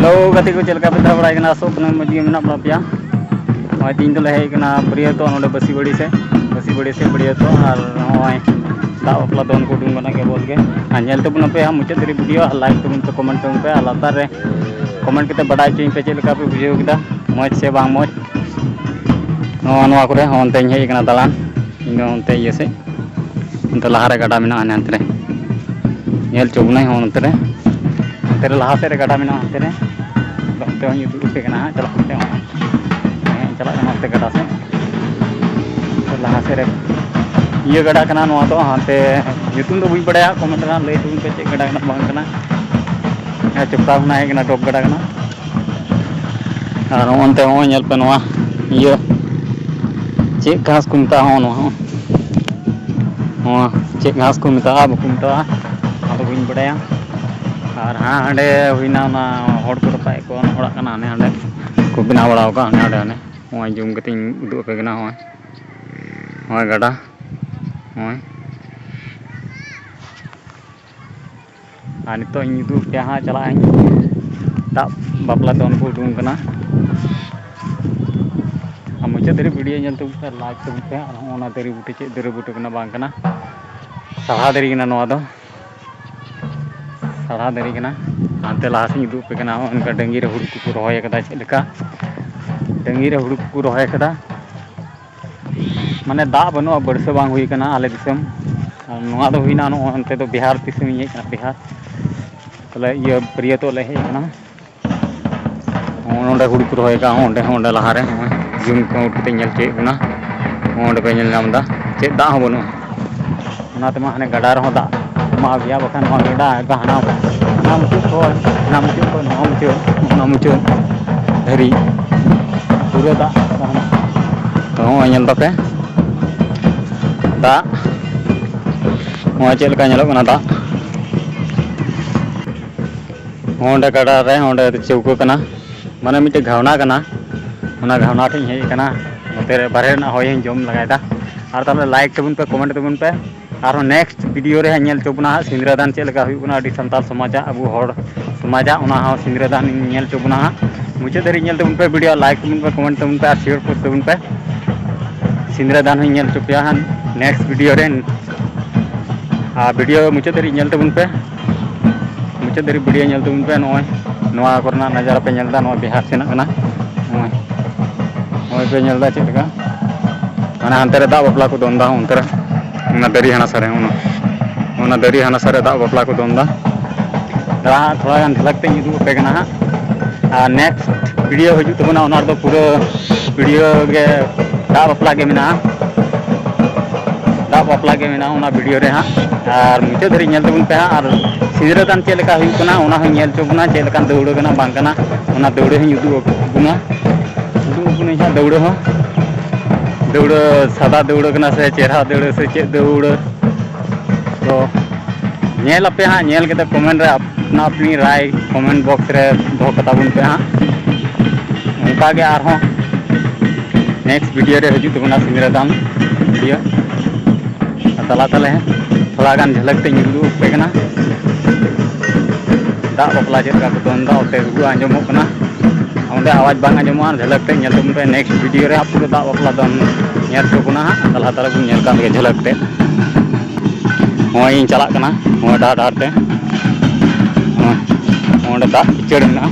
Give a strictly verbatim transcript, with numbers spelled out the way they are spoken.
ᱛᱚ ᱜᱟᱛᱮ ᱠᱚ, ᱪᱮᱫ ᱞᱮᱠᱟ ᱯᱮ ᱛᱟᱦᱮᱸ ᱵᱟᱲᱟᱭ ᱠᱟᱱᱟ? ᱟᱥᱚᱜ ᱠᱟᱹᱱᱟᱹᱧ ᱢᱚᱡᱽ ᱜᱮ ᱢᱮᱱᱟᱜ ᱵᱚᱱᱟ ᱯᱮᱭᱟ᱾ ᱱᱚᱜᱼᱚᱭ ᱛᱮᱦᱮᱧ ᱫᱚᱞᱮ ᱦᱮᱡ ᱠᱟᱱᱟ ᱵᱟᱹᱨᱭᱟᱹᱛᱚᱜ, ᱱᱚᱰᱮ ᱵᱟᱹᱥᱤ ᱵᱟᱹᱲᱤ ᱥᱮᱫ, ᱵᱟᱹᱥᱤ ᱵᱟᱹᱲᱤ ᱥᱮᱫ ᱵᱟᱹᱨᱭᱟᱹᱛᱚᱜ, ᱟᱨ ᱱᱚᱜᱼᱚᱭ ᱫᱟᱜ ᱵᱟᱯᱞᱟ ᱫᱚᱱ ᱠᱚ ᱩᱰᱩᱝ ᱠᱟᱱᱟ ᱜᱮ ᱵᱚᱞ ᱜᱮ᱾ ᱟᱨ ᱧᱮᱞ ᱛᱟᱵᱚᱱ ᱯᱮ ᱦᱟᱸᱜ ᱢᱩᱪᱟᱹᱫ ᱫᱷᱟᱹᱨᱤᱡ ᱵᱷᱤᱰᱤᱭᱳ, ᱟᱨ ᱞᱟᱭᱤᱠ ᱛᱟᱵᱚᱱ ᱯᱮ, ᱠᱚᱢᱮᱱᱴ ᱛᱟᱵᱚᱱ ᱯᱮ, ᱟᱨ ᱞᱟᱛᱟᱨ ᱨᱮ ᱠᱚᱢᱮᱱᱴ ᱠᱟᱛᱮ ᱵᱟᱰᱟᱭ ᱦᱚᱪᱚᱧ ᱯᱮ ᱪᱮᱫ ᱞᱮᱠᱟ ᱯᱮ ᱵᱩᱡᱷᱟᱹᱣ ᱠᱮᱫᱟ, ᱢᱚᱡᱽ ᱥᱮ ᱵᱟᱝ ᱢᱚᱡᱽ᱾ ᱱᱚᱣᱟ, ᱱᱚᱣᱟ ᱠᱚᱨᱮ ᱦᱚᱸ ᱚᱱᱛᱮᱧ ᱦᱮᱡ ᱠᱟᱱᱟ ᱫᱟᱬᱟᱱ, ᱤᱧ ᱫᱚ ᱚᱱᱛᱮ ᱤᱭᱟᱹ ᱥᱮᱫ, ᱚᱱᱛᱮ ᱞᱟᱦᱟ ᱨᱮ ᱜᱟᱰᱟ ᱢᱮᱱᱟᱜᱼᱟ, ᱦᱟᱱᱮ ᱦᱟᱱᱛᱮ ᱨᱮ ᱧᱮᱞ ᱦᱚᱪᱚ ᱵᱚᱱᱟᱭ ᱦᱚᱸ ᱚᱱᱛᱮ ᱨᱮ, ᱚᱱᱛᱮ ᱨᱮ ᱞᱟᱦᱟ ᱥᱮᱫ ᱨᱮ ᱜᱟᱰᱟ ᱢᱮᱱᱟᱜᱼᱟ, ᱦᱟᱱᱛᱮ ᱨᱮ᱾ ᱟᱫᱚ ᱚᱱᱛᱮ ᱦᱚᱸᱧ ᱩᱫᱩᱜ ᱟᱯᱮ ᱠᱟᱱᱟ ᱦᱟᱸᱜ, ᱪᱟᱞᱟᱜ ᱠᱟᱛᱮ ᱦᱚᱸ᱾ ᱦᱮᱸ, ᱪᱟᱞᱟᱜ ᱠᱟᱱᱟ ᱚᱱᱛᱮ ᱜᱟᱰᱟ ᱥᱮᱫ, ᱞᱟᱦᱟ ᱥᱮᱫ ᱨᱮ ᱤᱭᱟᱹ ᱜᱟᱰᱟ ᱠᱟᱱᱟ ᱱᱚᱣᱟ ᱫᱚ, ᱦᱟᱱᱛᱮ ᱧᱩᱛᱩᱢ ᱫᱚ ᱵᱟᱹᱧ ᱵᱟᱲᱟᱭᱟ, ᱠᱚᱢᱮᱱᱴ ᱨᱮ ᱦᱟᱸᱜ ᱞᱟᱹᱭ ᱛᱟᱵᱚᱱ ᱯᱮ ᱪᱮᱫ ᱜᱟᱰᱟ ᱠᱟᱱᱟ ᱵᱟᱝ ᱠᱟᱱᱟ᱾ ᱦᱮᱸ, ᱪᱚᱯᱨᱟ ᱠᱷᱚᱱᱟᱜ ᱦᱮᱡ ᱠᱟᱱᱟ, ᱰᱚᱜᱽ ᱜᱟᱰᱟ ᱠᱟᱱᱟ᱾ ᱟᱨ ᱱᱚᱜᱼᱚ ᱱᱚᱱᱛᱮ ᱦᱚᱸᱜᱼᱚᱭ ᱧᱮᱞ ᱯᱮ, ᱱᱚᱣᱟ ᱤᱭᱟᱹ ᱪᱮᱫ ᱜᱷᱟᱥ ᱠᱚ ᱢᱮᱛᱟᱜᱼᱟ, ᱦᱚᱸᱜᱼᱚ ᱱᱚᱣᱟ ᱦᱚᱸ᱾ ᱱᱚᱣᱟ ᱪᱮᱫ ᱜᱷᱟᱥ ᱠᱚ ᱢᱮᱛᱟᱜᱼᱟ, ᱵᱟᱠᱚ ᱢᱮᱛᱟᱜᱼᱟ, ᱚᱱᱟ ᱫᱚ ᱵᱟᱹᱧ ᱵᱟᱰᱟᱭᱟ᱾ ᱟᱨ ᱦᱟᱸ, ᱦᱟᱸᱰᱮ ᱦᱩᱭᱱᱟ ᱚᱱᱟ ᱦᱚᱲ ᱠᱚ ᱨᱟᱯᱟᱜ ᱮᱫ ᱠᱚᱣᱟ, ᱚᱱᱟ ᱚᱲᱟᱜ ᱠᱟᱱᱟ, ᱦᱟᱱᱮ ᱦᱟᱸᱰᱮ ᱠᱚ ᱵᱮᱱᱟᱣ ᱵᱟᱲᱟ ᱟᱠᱟᱫ, ᱦᱟᱱᱮ ᱦᱟᱸᱰᱮ, ᱦᱟᱱᱮ᱾ ᱱᱚᱜᱼᱚᱭ ᱡᱩᱢ ᱠᱟᱛᱮᱧ ᱩᱫᱩᱜ ᱟᱯᱮ ᱠᱟᱱᱟ, ᱱᱚᱜᱼᱚᱭ, ᱱᱚᱜᱼᱚᱭ ᱜᱟᱰᱟ, ᱱᱚᱜᱼᱚᱭ᱾ ᱟᱨ ᱱᱤᱛᱚᱜ ᱤᱧ ᱩᱫᱩᱜ ᱟᱯᱮᱭᱟ ᱦᱟᱸᱜ, ᱪᱟᱞᱟᱜ ᱟᱹᱧ᱾ ᱫᱟᱜ ᱵᱟᱯᱞᱟ ᱫᱚᱱ ᱠᱚ ᱩᱰᱩᱝ ᱠᱟᱱᱟ᱾ ᱟᱨ ᱢᱩᱪᱟᱹᱫ ᱫᱷᱟᱹᱨᱤᱡ ᱵᱷᱤᱰᱤᱭᱳ ᱧᱮᱞ ᱛᱟᱵᱚᱱ ᱯᱮ, ᱞᱟᱭᱤᱠ ᱛᱟᱵᱚᱱ ᱯᱮ᱾ ᱟᱨ ᱦᱚᱸᱜᱼᱚ ᱱᱟ ᱫᱟᱨᱮ ᱵᱩᱴᱟᱹ, ᱪᱮᱫ ᱫᱟᱨᱮ ᱵᱩᱴᱟᱹ ᱠᱟᱱᱟ ᱵᱟᱝ ᱠᱟᱱᱟ, ᱥᱟᱦᱟ ᱫᱟᱨᱮ ᱠᱟᱱᱟ ᱱᱚᱣᱟ ᱫᱚ, ᱥᱟᱦᱟ ᱫᱟᱨᱮ ᱠᱟᱱᱟ᱾ ᱦᱟᱱᱛᱮ ᱞᱟᱦᱟ ᱥᱮᱫ ᱤᱧ ᱩᱫᱩᱜ ᱟᱯᱮ ᱠᱟᱱᱟ, ᱦᱚᱸᱜᱼᱚ ᱱᱚᱝᱠᱟ ᱰᱟᱹᱝᱜᱤ ᱨᱮ ᱦᱩᱲᱩ ᱠᱚᱠᱚ ᱨᱚᱦᱚᱭ ᱟᱠᱟᱫᱟ, ᱪᱮᱫ ᱞᱮᱠᱟ ᱰᱟᱹᱝᱜᱤ ᱨᱮ ᱦᱩᱲᱩ ᱠᱚᱠᱚ ᱨᱚᱦᱚᱭ ᱟᱠᱟᱫᱟ᱾ ᱢᱟᱱᱮ ᱫᱟᱜ ᱵᱟᱹᱱᱩᱜᱼᱟ, ᱵᱟᱹᱨᱥᱟᱹ ᱵᱟᱝ ᱦᱩᱭ ᱠᱟᱱᱟ ᱟᱞᱮ ᱫᱤᱥᱚᱢ᱾ ᱟᱨ ᱱᱚᱣᱟ ᱫᱚ ᱦᱩᱭᱱᱟ ᱱᱚᱜᱼᱚᱭ ᱚᱱᱛᱮ ᱫᱚ ᱵᱤᱦᱟᱨ, ᱫᱤᱥᱚᱢ ᱤᱧ ᱦᱮᱡ ᱠᱟᱱᱟ, ᱵᱤᱦᱟᱨ᱾ ᱛᱟᱦᱞᱮ ᱤᱭᱟᱹ ᱵᱟᱹᱨᱭᱟᱹᱛᱚᱜ ᱞᱮ ᱦᱮᱡ ᱠᱟᱱᱟ᱾ ᱦᱚᱸ, ᱱᱚᱸᱰᱮ ᱦᱩᱲᱩ ᱠᱚ ᱨᱚᱦᱚᱭ ᱠᱟᱜᱼᱟ, ᱚᱸᱰᱮ ᱦᱚᱸ, ᱚᱸᱰᱮ ᱞᱟᱦᱟᱨᱮ ᱱᱚᱜᱼᱚᱭ ᱡᱩᱢ ᱠᱚ ᱟᱹᱜᱩ ᱠᱟᱛᱮ ᱧᱮᱞ ᱦᱚᱪᱚᱭᱮᱫ ᱵᱚᱱᱟ᱾ ᱦᱚᱸ, ᱚᱸᱰᱮ ᱯᱮ ᱧᱮᱞ ᱧᱟᱢ ᱮᱫᱟ, ᱪᱮᱫ ᱫᱟᱜ ᱦᱚᱸ ᱵᱟᱹᱱᱩᱜᱼᱟ᱾ ᱚᱱᱟ ᱛᱮᱢᱟ ᱦᱟᱱᱮ ᱜᱟᱰᱟ ᱨᱮᱦᱚᱸ ᱫᱟᱜ ᱠᱚᱢᱟᱣ ᱜᱮᱭᱟ, ᱵᱟᱠᱷᱟᱱ ᱱᱚᱣᱟ ᱜᱟᱰᱟ ᱦᱟᱱᱟ, ᱦᱟᱱᱟ ᱢᱩᱪᱟᱹᱫ ᱠᱷᱚᱱ ᱦᱟᱱᱟ ᱢᱩᱪᱟᱹᱫ ᱠᱷᱚᱱ ᱱᱚᱣᱟ ᱢᱩᱪᱟᱹᱫ, ᱚᱱᱟ ᱢᱩᱪᱟᱹᱫ ᱫᱷᱟᱹᱨᱤᱡ ᱯᱩᱨᱟᱹ ᱫᱟᱜ ᱛᱟᱦᱮᱱᱟ᱾ ᱛᱚ, ᱱᱚᱜᱼᱚᱭ ᱧᱮᱞ ᱛᱟᱯᱮ ᱫᱟᱜ, ᱱᱚᱜᱼᱚᱭ ᱪᱮᱫ ᱞᱮᱠᱟ ᱧᱮᱞᱚᱜ ᱠᱟᱱᱟ ᱫᱟᱜ᱾ ᱚᱸᱰᱮ ᱜᱟᱰᱟ ᱨᱮ, ᱚᱸᱰᱮ ᱪᱟᱹᱣᱠᱟᱹ ᱠᱟᱱᱟ, ᱢᱟᱱᱮ ᱢᱤᱫᱴᱮᱡ ᱜᱷᱟᱣᱱᱟ ᱠᱟᱱᱟ, ᱚᱱᱟ ᱜᱷᱟᱣᱱᱟ ᱴᱷᱮᱡ ᱤᱧ ᱦᱮᱡ ᱟᱠᱟᱱᱟ᱾ ᱱᱚᱛᱮ ᱨᱮ ᱵᱟᱨᱦᱮ ᱨᱮᱱᱟᱜ ᱦᱚᱭ ᱦᱚᱸᱧ ᱡᱚᱢ ᱞᱟᱜᱟᱭᱮᱫᱟ᱾ ᱟᱨ ᱛᱟᱦᱚᱞᱮ ᱞᱟᱭᱤᱠ ᱛᱟᱵᱚᱱ ᱯᱮ, ᱠᱚᱢᱮᱱᱴ ᱛᱟᱵᱚᱱ ᱯᱮ᱾ ᱟᱨᱦᱚᱸ ᱱᱮᱠᱥᱴ ᱵᱷᱤᱰᱤᱭᱳ ᱨᱮ ᱦᱟᱸᱜ ᱧᱮᱞ ᱦᱚᱪᱚ ᱵᱚᱱᱟ ᱦᱟᱸᱜ ᱥᱤᱸᱫᱽᱨᱟᱹ ᱫᱟᱱ ᱪᱮᱫ ᱞᱮᱠᱟ ᱦᱩᱭᱩᱜ ᱠᱟᱱᱟ ᱟᱹᱰᱤ ᱥᱟᱱᱛᱟᱲ ᱥᱚᱢᱟᱡᱟᱜ, ᱟᱵᱚ ᱦᱚᱲ ᱢᱟᱡᱟ, ᱚᱱᱟ ᱦᱚᱸ ᱥᱤᱸᱫᱽᱨᱟᱹ ᱫᱟᱱ ᱤᱧ ᱧᱮᱞ ᱦᱚᱪᱚ ᱵᱚᱱᱟ ᱦᱟᱸᱜ᱾ ᱢᱩᱪᱟᱹᱫ ᱫᱷᱟᱹᱨᱤᱡ ᱧᱮᱞ ᱛᱟᱵᱚᱱ ᱯᱮ ᱵᱷᱤᱰᱤᱭᱳ, ᱞᱟᱭᱤᱠ ᱛᱟᱵᱚᱱ ᱯᱮ, ᱠᱚᱢᱮᱱᱴ ᱛᱟᱵᱚᱱ ᱯᱮ ᱟᱨ ᱥᱮᱭᱟᱨ ᱯᱳᱥᱴ ᱛᱟᱵᱚᱱ ᱯᱮ᱾ ᱥᱤᱸᱫᱽᱨᱟᱹ ᱫᱟᱱ ᱦᱚᱸᱧ ᱧᱮᱞ ᱦᱚᱪᱚ ᱯᱮᱭᱟ ᱦᱟᱸᱜ ᱱᱮᱠᱥᱴ ᱵᱷᱤᱰᱤᱭᱳ ᱨᱮ᱾ ᱟᱨ ᱵᱷᱤᱰᱤᱭᱳ ᱢᱩᱪᱟᱹᱫ ᱫᱷᱟᱹᱨᱤᱡ ᱧᱮᱞ ᱛᱟᱵᱚᱱ ᱯᱮ᱾ ᱢᱩᱪᱟᱹᱫ ᱫᱷᱟᱹᱨᱤᱡ ᱵᱷᱤᱰᱤᱭᱳ ᱧᱮᱞ ᱛᱟᱵᱚᱱ ᱯᱮ᱾ ᱱᱚᱜᱼᱚᱭ ᱱᱚᱣᱟ ᱠᱚᱨᱮᱱᱟᱜ ᱱᱟᱡᱟᱨᱟ ᱯᱮ ᱧᱮᱞ ᱮᱫᱟ, ᱱᱚᱣᱟ ᱵᱤᱦᱟᱨ ᱥᱮᱱᱟᱜ ᱠᱟᱱᱟ᱾ ᱱᱚᱜᱼᱚᱭ, ᱱᱚᱜᱼᱚᱭ ᱯᱮ ᱧᱮᱞ ᱮᱫᱟ ᱪᱮᱫ ᱞᱮᱠᱟ, ᱢᱟᱱᱮ ᱦᱟᱱᱛᱮ ᱨᱮ ᱫᱟᱜ ᱵᱟᱯᱞᱟ ᱠᱚ ᱫᱚᱱ ᱮᱫᱟ, ᱚᱱᱛᱮ ᱨᱮ ᱚᱱᱟ ᱫᱟᱨᱮ ᱦᱟᱱᱟ ᱥᱟᱨᱮ, ᱚᱱᱟ, ᱚᱱᱟ ᱫᱟᱨᱮ ᱦᱟᱱᱟ ᱥᱟᱨᱮ ᱫᱟᱜ ᱵᱟᱯᱞᱟ ᱠᱚ ᱫᱚᱱ ᱮᱫᱟ᱾ ᱫᱟᱬᱟ ᱦᱟᱸᱜ ᱛᱷᱚᱲᱟ ᱜᱟᱱ ᱡᱷᱟᱞᱟᱠ ᱛᱮᱧ ᱩᱫᱩᱜ ᱟᱯᱮ ᱠᱟᱱᱟ ᱦᱟᱸᱜ᱾ ᱟᱨ ᱱᱮᱠᱥᱴ ᱵᱷᱤᱰᱤᱭᱳ ᱦᱤᱡᱩᱜ ᱛᱟᱵᱚᱱᱟ, ᱚᱱᱟ ᱨᱮᱫᱚ ᱯᱩᱨᱟᱹ ᱵᱷᱤᱰᱤᱭᱳ ᱜᱮ ᱫᱟᱜ ᱵᱟᱯᱞᱟ ᱜᱮ ᱢᱮᱱᱟᱜᱼᱟ᱾ ᱫᱟᱜ ᱵᱟᱯᱞᱟ ᱜᱮ ᱢᱮᱱᱟᱜᱼᱟ ᱚᱱᱟ ᱵᱷᱤᱰᱤᱭᱳ ᱨᱮ ᱦᱟᱸᱜ᱾ ᱟᱨ ᱢᱩᱪᱟᱹᱫ ᱫᱷᱟᱹᱨᱤᱡ ᱧᱮᱞ ᱛᱟᱵᱚᱱ ᱯᱮ ᱦᱟᱸᱜ᱾ ᱟᱨ ᱥᱤᱸᱫᱽᱨᱟᱹ ᱫᱟᱱ ᱪᱮᱫ ᱞᱮᱠᱟ ᱦᱩᱭᱩᱜ ᱠᱟᱱᱟ, ᱚᱱᱟ ᱦᱚᱸᱧ ᱧᱮᱞ ᱦᱚᱪᱚ ᱵᱚᱱᱟ, ᱪᱮᱫ ᱞᱮᱠᱟᱱ ᱫᱟᱹᱣᱲᱟᱹ ᱠᱟᱱᱟ ᱵᱟᱝ ᱠᱟᱱᱟ, ᱚᱱᱟ ᱫᱟᱹᱣᱲᱟᱹ ᱦᱚᱸᱧ ᱩᱫᱩᱜ ᱟᱵᱚᱱᱟ᱾ ᱩᱫᱩᱜ ᱟᱵᱚᱱᱟᱹᱧ ᱦᱟᱸᱜ ᱫᱟᱹᱣᱲᱟᱹ ᱦᱚᱸ᱾ ᱫᱟᱹᱣᱲᱟᱹ ᱥᱟᱫᱟ ᱫᱟᱹᱣᱲᱟᱹ ᱠᱟᱱᱟ ᱥᱮ ᱪᱮᱨᱦᱟ ᱫᱟᱹᱣᱲᱟᱹ ᱥᱮ ᱪᱮᱫ ᱫᱟᱹᱣᱲᱟᱹ? ᱛᱚ ᱧᱮᱞ ᱟᱯᱮ ᱦᱟᱸᱜ, ᱧᱮᱞ ᱠᱟᱛᱮ ᱠᱚᱢᱮᱱᱴ ᱨᱮ ᱟᱯᱱᱟ ᱟᱯᱱᱤ ᱨᱟᱭ ᱠᱚᱢᱮᱱᱴ ᱵᱚᱠᱥ ᱨᱮ ᱫᱚᱦᱚ ᱠᱟᱛᱟ ᱵᱚᱱ ᱯᱮ ᱦᱟᱸᱜ᱾ ᱚᱱᱠᱟ ᱜᱮ ᱟᱨᱦᱚᱸ ᱱᱮᱠᱥᱴ ᱵᱷᱤᱰᱤᱭᱳ ᱨᱮ ᱦᱤᱡᱩᱜ ᱛᱟᱵᱚᱱᱟ ᱥᱤᱸᱫᱽᱨᱟᱹ ᱫᱟᱱ ᱵᱷᱤᱰᱤᱭᱳ᱾ ᱟᱨ ᱛᱟᱞᱟ ᱛᱟᱞᱟ ᱛᱷᱚᱲᱟ ᱜᱟᱱ ᱡᱷᱟᱞᱟᱠ ᱛᱮᱧ ᱩᱫᱩᱜ ᱟᱯᱮ ᱠᱟᱱᱟ᱾ ᱫᱟᱜ ᱵᱟᱯᱞᱟ ᱪᱮᱫ ᱞᱮᱠᱟ ᱠᱚ ᱫᱚᱱ ᱮᱫᱟ, ᱚᱱᱛᱮ ᱨᱩᱨᱩ ᱟᱸᱡᱚᱢᱚᱜ ᱠᱟᱱᱟ, ᱚᱸᱰᱮ ᱟᱣᱟᱡᱽ ᱵᱟᱝ ᱟᱸᱡᱚᱢᱚᱜᱼᱟ᱾ ᱡᱷᱟᱞᱟᱠ ᱛᱮ ᱧᱮᱞ ᱛᱟᱵᱚᱱ ᱯᱮ ᱱᱮᱠᱥᱴ ᱵᱷᱤᱰᱤᱭᱳ ᱨᱮ ᱦᱟᱸᱜ, ᱯᱩᱨᱟᱹ ᱫᱟᱜ ᱵᱟᱯᱞᱟ ᱫᱚᱱ ᱧᱮᱞ ᱦᱚᱪᱚ ᱵᱚᱱᱟ ᱦᱟᱸᱜ᱾ ᱛᱟᱞᱟ ᱛᱟᱞᱟ ᱵᱚᱱ ᱧᱮᱞ ᱠᱟᱜ ᱞᱮᱜᱮ ᱡᱷᱟᱞᱟᱠ ᱛᱮ᱾ ᱱᱚᱜᱼᱚᱭ ᱤᱧ ᱪᱟᱞᱟᱜ ᱠᱟᱱᱟ ᱱᱚᱣᱟ ᱰᱟᱦᱟᱨ ᱰᱟᱦᱟᱨ ᱛᱮ᱾ ᱱᱚᱜᱼᱚᱭ, ᱱᱚᱰᱮ ᱫᱟᱜ ᱠᱤᱪᱟᱹᱲ ᱢᱮᱱᱟᱜᱼᱟ᱾